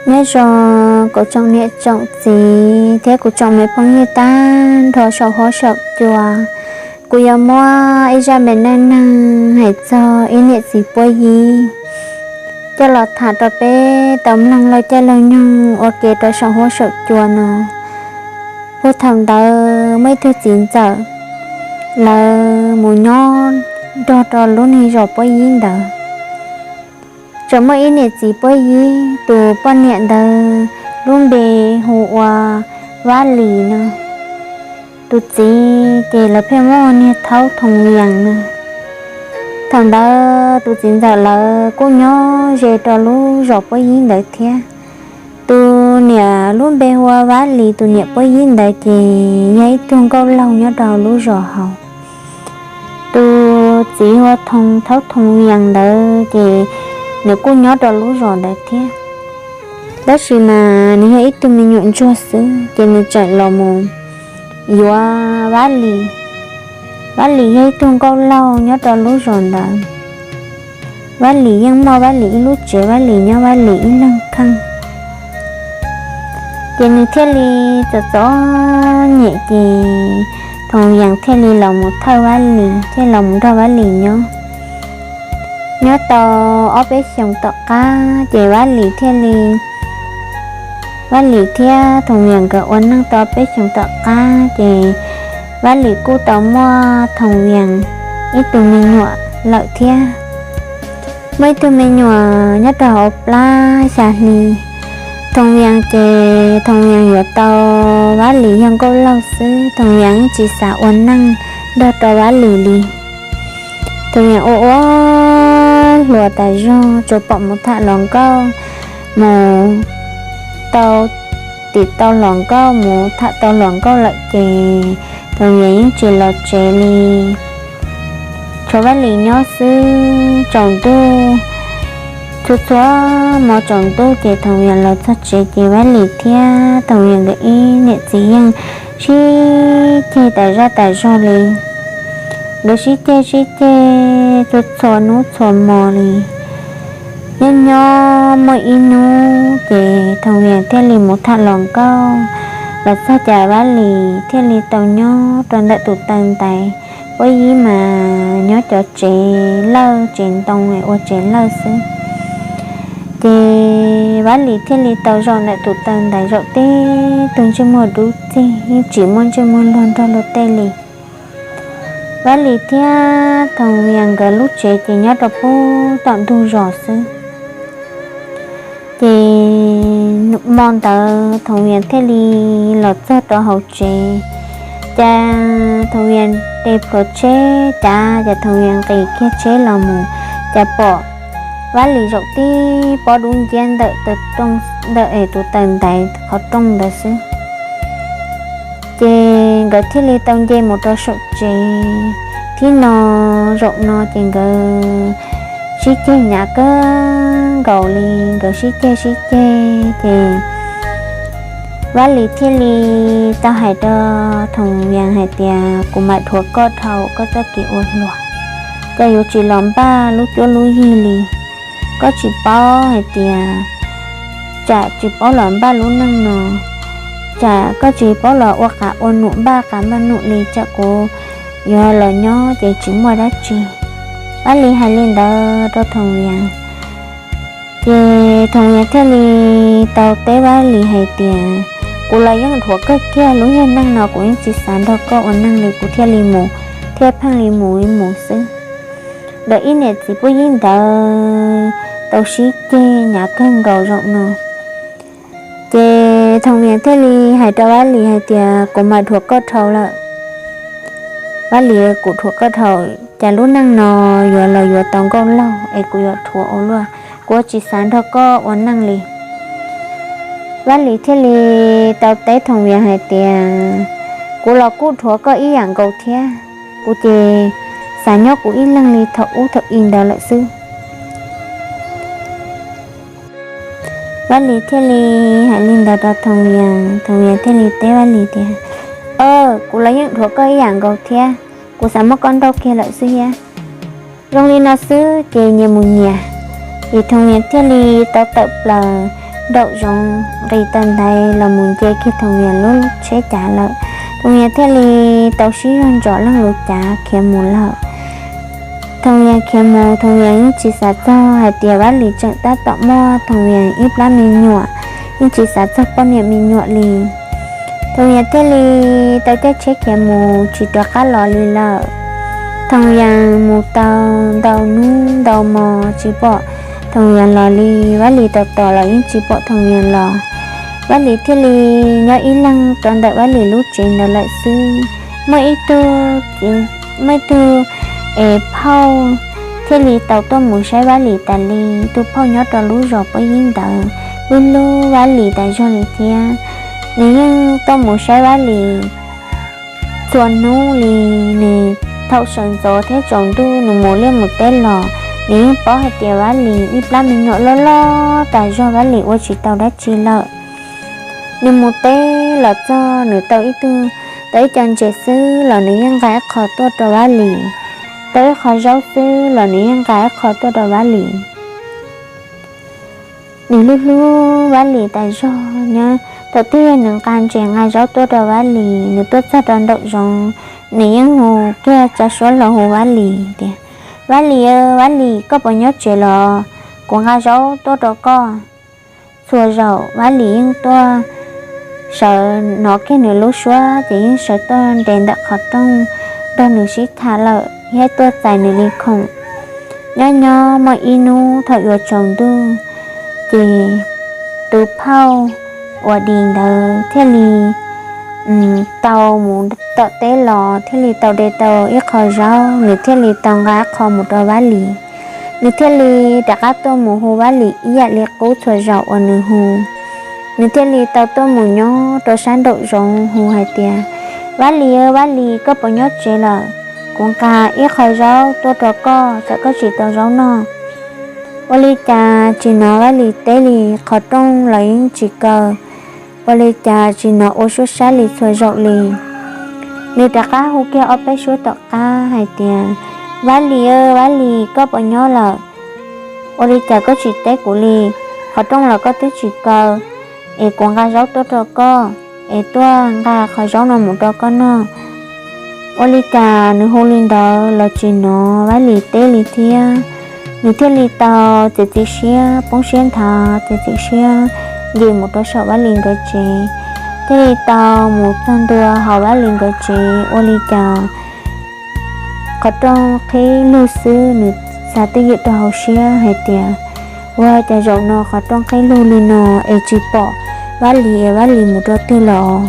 Nyob zoo kuv tsoom niam tsoom txiv thiab kuv tsoom me phooj ywg tag nrho saum huab saum cua, kuv yuav muab ib zaj me neej neeg hais txog ib niam txiv puab yib coj los tham rau peb tau mloog laug caij laug nyoog ua ke rau saum huab saum cua no. Puag thaum ntawd muaj ib tug txiv ntxawm, lawv mus nyob nrog rau lub niag zos puab yib ntawd. Tseem muaj ib niam txiv puab yib, tus poj niam ntawd lub npe hu ua Vab Lis no. Tus txiv ces lawv pheej muab hu niag Thaub Thoom Vias no. Thaum ntawd tus txiv ntxawm lawv kuj nyob ze rau lub zos puab yib ntawd thiab. Tus niam lub npe hu ua Vab Lis, tus niam puab yib ntawd ces yog ib tug nkauj laug nyob rau lub zos hauv. Tus txiv hu ua Thoom, Thaub Thoom Vias ntawd ces nws kuj nyob rau lub zos ntawd thiab, tab sis mas nws yog ib tug me nyuam ntsuag xwb ces nws tseem los mus yuav Vab Lis. Vab Lis yog ib tug nkauj laug nyob rau lub zos ntawd. Vab Lis yeej muaj Vab Lis ib lub tsev, Vab Lis nyob Vab Lis ib leeg kheej. Ces nws thiaj li txom txom nyem ces Thoom Vias thiaj li los mus thawj Vab Lis, thiaj los mus nrog Vab Lis nyob. Nyob tau ob peb xyoos tom qab ces Vab Lis thiaj li, Vab Lis thiab Thoom Vias nkawd ua neej tau peb xyoos tom qab ces Vab Lis kuj tau muaj Thoom Vias ib tug me nyuam lawm thiab. Muaj ib tug me nyuam nyob rau hauv plab xya hli. Thoom Vias ces Thoom Vias yuav tau Vab Lis yog nkauj laug xwb, Thoom Vias yeej tsis xav ua neej nrog rau Vab Lis li. Thoom Vias ua ua hluas tas zog, tsuas pom mus tham hluas nkauj, mus tau, tim tau hluas nkauj, mus tham tau hluas nkauj lawm ces Thoom Vias yeej tsis los tsev li. Tshuav Vab Lis nyob xwb. Tsaus ntuj, txhua txhua hmo tsaus ntuj ces Thoom Vias los txog tsev ces Vab Lis thiab Thoom Vias nkawd ib niam txiv yeej sib ceg tas zaj tas zog li. Nkawd sib ceg sib ceg txhua txhua hnub txhua hmo li. Nyob nyob muaj ib hnub ces Thoom Vias thiaj li mus tham hluas nkauj los txog ces Vab Lis thiaj li tau nyob rau ntawm tus taw ntaiv. Puab yib mas nyob cov tsev lawj tsev ntoo ua tsev lawj xwb. Ces Vab Lis thiaj li tau zaum ntawm tus taw ntaiv zaum tib tug ntsej muag dub txig, yeej tsis muaj ntsej muag luag nrog luag tej li. Vab Lis thiab Thoom Vias nkawd lub tsev ces nyob rau puag tom ntug zos xwb. Ces hmo ntawd Thoom Vias thiaj li los txog rau hauv tsev. Ces Thoom Vias de plhuav tsheb cav, ces Thoom Vias nqis kiag tsheb los mus, ces pom Vab Lis zaum tib pob dub nciab ntawm ntawm es tus taw ntaiv qhov rooj ntawd xwb. Ces nkawd thiaj li tau nce mus rau saum tsev. Thib no, zaum no ces nkawd sib ceg hnyav kawg nkaus li, nkawd sib ceg sib ceg ces Vab Lis thiaj li tau hais rau Thoom Vias hais tias, kuv mam dhuav koj dhau koj txoj kev ua hluas, ces yuav tsis los npaj lub cuab lub yig li. Koj tsis paub hais tias, tsam tsis paub los npaj lub neej no, tsam koj tsis paub los ua qav ua num, npaj qav npaj num li, tsam kuv yuav los nyob ces tsis muaj dab tsi. Vab Lis hais li ntawd rau Thoom Vias, ces Thoom Vias thiaj li tau teb Vab Lis hais tias, kuv los yeej dhuav kawg kiag, lub neej no kuv yeej tsis xav nrog koj ua neej li, kuv thiaj li mus, thiaj pheej li mus ib mus xwb. Nkawd ib niam txiv puab yib ntawd tau sib ceg hnyav kawg nkaus zaum no. Ces Thoom Vias thiaj li hais rau Vab Lis hais tias, kuv mam dhuav koj dhau lawm. Vab Lis, kuv dhuav koj dhau, cas lub neej no yuav los yuav tau nkauj laug es kuv yuav dhuav ua luaj, kuv tsis xav nrog koj ua neej li. Vab Lis thiaj li tau teb Thoom Vias hais tias, kuv los kuj dhuav koj ib yam nkaus thiab, kuv ces xav nyob kuv ib leeg li thaum ub thaum i ntawd lawm xwb. Vab Lis thiaj li hais li ntawd rau Thoom Vias, Thoom Vias thiaj li teb Vab Lis tias, kuv los yeej dhuav koj ib yam nkaus thiab, kuv xav muab koj nrauj kiag lawm xwb thiab. Zoo li no xwb ces nyias mus nyias. Ces Thoom Vias thiaj li tau tawm plaws nraum zoov nqis tau ntaiv los mus nce kiag Thoom Yas lub tsheb cav lawm. Thoom Yas thiaj li tau sib zog ntsom leej lus cav khiav mus lawm. Thoom Yas khiav mus, Thoom Yas yeej tsis xav txog hais tias Vab Lis tseem tab tom muaj Thoom Yas ib plab me nyuam, yeej tsis xav txog poj niam me nyuam li. Thoom Yas thiaj li tau caij tsheb khiav mus tsis rov qab los li lawm. Thoom Yas mus tau ntau hnub ntau hmo tsis pom Thoom Yas los li, Vab Lis tos tos los yeej tsis pom Thoom Yas los. Vab Lis thiaj li nyob ib leeg rau ntawm Vab Lis lub tsev ntawd lawm xwb. Muaj ib tug, muaj ib tug es phauj thiaj li tau tuaj mus saib Vab Lis tas li. Tus phauj nyob rau lub zos Pob Yib ntawd hlub hlub Vab Lis tas zog li thiab. Nws yeej tuaj mus saib Vab Lis txhua hnub li. Nws thaum sawv ntxov thiab tsaus ntuj nws mus liaj mus teb los, nws yeej paub hais tias Vab Lis ib plab me nyuam loj loj tas zog, Vab Lis ua tsis tau dab tsi lawm. Nws mus teb los txog nws tau ib tug, tau ib co ntses xwb los nws yeej nqa ib qho tuaj rau Vab Lis, tau ib qho zaub xwb los nws yeej nqa ib qho tuaj rau Vab Lis. Nws hlub hlub Vab Lis tas zog nyob. Thaum twg nws nqa ntses nqa zaub tuaj rau Vab Lis, nws tuaj txog rau nraum zoov, nws yeej hu kiag tsa suab los hu Vab Lis tias, Vab Lis, Vab Lis, koj puas nyob tsev los? Kuv nqa zaub tuaj rau koj. Txhua zaum Vab Lis yeej tuaj sawv hnov kiag nws lub suab ces yeej sawv tuaj nres ntawm qhov rooj nrog nws sib tham lawm thiab tuaj txais nws li khoom. Nyob nyob muaj ib hnub thaum yuav tsaus ntuj, ces tus phauj uas Dis ntawd thiaj li tau mus tom teb los thiaj li tau de tau ib qho zaub, nws thiaj li tau nqa qho mus rau Vab Lis. Nws thiaj li rov qab tuaj mus hu Vab Lis ib yam li qub txhua zaum uas nws hu. Nws thiaj li tau tuaj mus nyob rau sab nraum zoov hu hais tias, Vab Lis, Vab Lis, koj puas nyob tsev lawm? Kuv nqa ib qho zaub tuaj rau koj, tsam koj tsis tau zaub noj. Ua li cas tsis hnov Vab Lis teb li, qhov rooj los yeej tsis kaw. Ua li cas tsis hnov ua suab sab li txhua zaum li. Nws rov qab hu kiag ob peb suab tom qab hais tias, Vab Lis, Vab Lis, koj puas nyob lawm? Ua li cas koj tsis teb kuv li? Qhov rooj los koj twb tsis kaw, es kuv nqa zaub tuaj rau koj, es tuaj nqa qhov zaub no mus rau koj noj. Ua li cas nws hu li ntawd los tsis hnov Vab Lis teb li thiab. Nws thiaj li tau txiav txim siab, poob siab nthav, txiav txim siab nce mus rau saum Vab Lis nkawd tsev, thiaj li tau mus txog ntua hauv Vab Lis nkawd tsev. Ua li cas qhov rooj qhib lug xwb, nws xav twj ywm rau hauv siab hais tias, Ua cas zaum no qhov rooj qhib lug li no es tsis pom Vab Lis, Vab Lis mus rau twg los?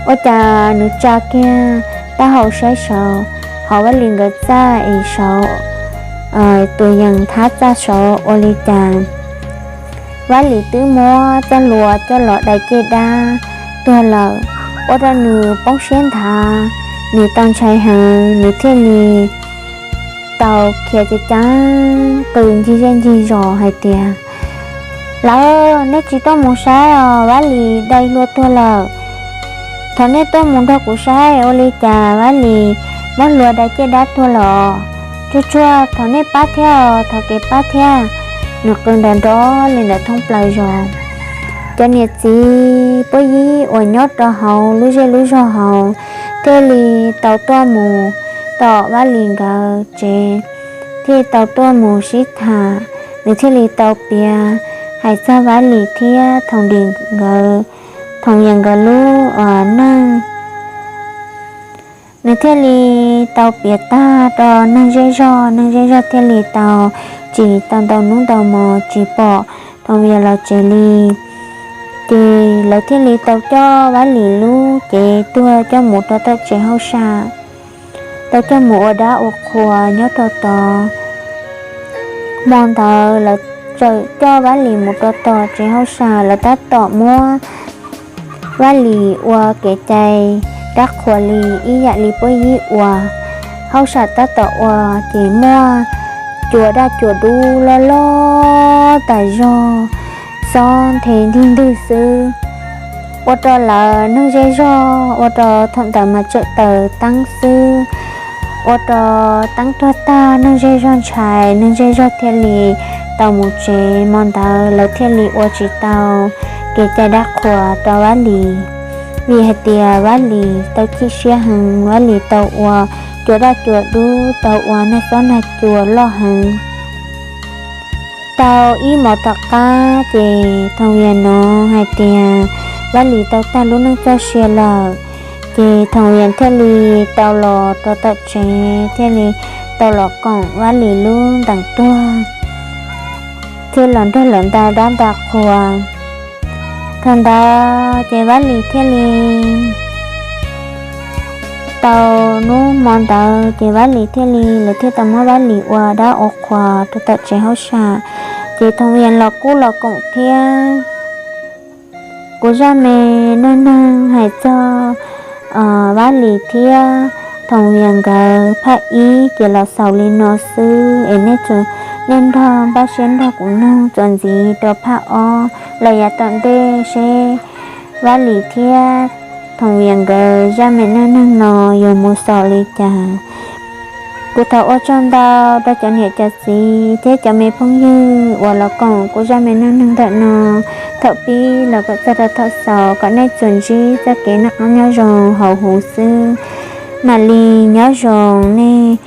Ua cas nws tsa kiag taub hau saib saud, hauv Vab Lis nkawd txaj es saud, tus yees thab txaj saud, ua li cas Vab Lis twb muab txoj hlua coj los dai caj dab tuag lawm. Ua rau nws poob siab nthav, nws tau ntshai heev, nws thiaj li tau khiav ceev ceev qw ncig zej ncig zos hais tias, Lawv, nej tsis tuaj mus saib os, Vab Lis dai hlua tuag lawm. Thov nej tuaj mus nrog kuv saib, ua li cas Vab Lis muab hlua dai caj dab tuag los? Tsuag tsuag, thov nej pab thiab os, thov kev pab thiab. Nws qw nrov nrov li ntawd thoob plaws zos. Cov niam txiv puab yib uas nyob rau hauv lub zej lub zog hauv thiaj li tau tuaj mus tom Vab Lis nkawd tsev, thiaj li tau tuaj mus sib tham. Nws thiaj li tau piav hais txog Vab Lis thiab Thoom Dis nkawd, Thoom Yas nkawd lub neej. Nws thiaj li tau piav tag rau neeg zej zog, neeg zej zog thiaj li tau tsis tau ntau hnub ntau hmo tsis pom Thoom Yas los tsev li. Ces lawv thiaj li tau coj Vab Lis lub cev tuag coj mus rau tom tsev hauj sam, tau coj mus ua dab ua qhua nyob rau tod. Hmo ntawd lawv txawm coj Vab Lis mus rau tom tsev hauj sam, lawv tab tom muab Vab Lis ua kev cai dab qhuas li ib yam li puab yib ua. Hauj sam tab tom ua ces muaj cua daj cua dub loj loj tas zog, xob nthe ntig ntwg xwb. Ua rau lawv neeg zej zog, ua rau thaum ntawd mas tseem taws teeb xwb, ua rau teeb tuag tag, neeg zej zog ntshai, neeg zej zog thiaj li tau mus tsev, hmo ntawd lawv thiaj li ua tsis tau kev cai dab qhuas rau Vab Lis, vim hais tias Vab Lis tau chim siab heev, Vab Lis tau ua cua daj cua dub, tau ua nag xob nag cua loj heev. Tau ib hmos tom qab ces Thoom Vias hnov hais tias Vab Lis tau tag lub neej txoj sia lawm, ces Thoom Vias thiaj li tau los rau tom tsev, thiaj li tau los koom Vab Lis lub ntees tuag, thiaj los nrog lawv nta dab nta qhua. Thaum ntawd ces Vab Lis thiaj li tau, hnub hmo ntawd ces Vab Lis thiaj li, lawv thiaj tau muab Vab Lis ua dab ua qhuas rau tom tsev hauj sam, ces Thoom Vias los kuj los koom thiab. Kuv zaj me neej neeg hais txog Vab Lis thiab Thoom Vias nkawd phaj ib ces los xaus li no xwb, es nej tsuas, nej nrog npaj siab nrog kuv mloog txuas ntxiv rau phaj ob los yav tom ntej seb Vab Lis thiab Thoom Vias nkawd zaj me neej neeg no yuav mus xaus li cas. Kuv thov ua tsaug ntau rau cov niam cov txiv thiab cov me phooj ywg uas los koom kuv zaj me neej neeg ntawm no thaum pib los kom txog rau thaum xaus, kom nej tsuas ntsib txoj kev noj qab nyob zoo hauv huv xwb. Mam li nyob zoo nej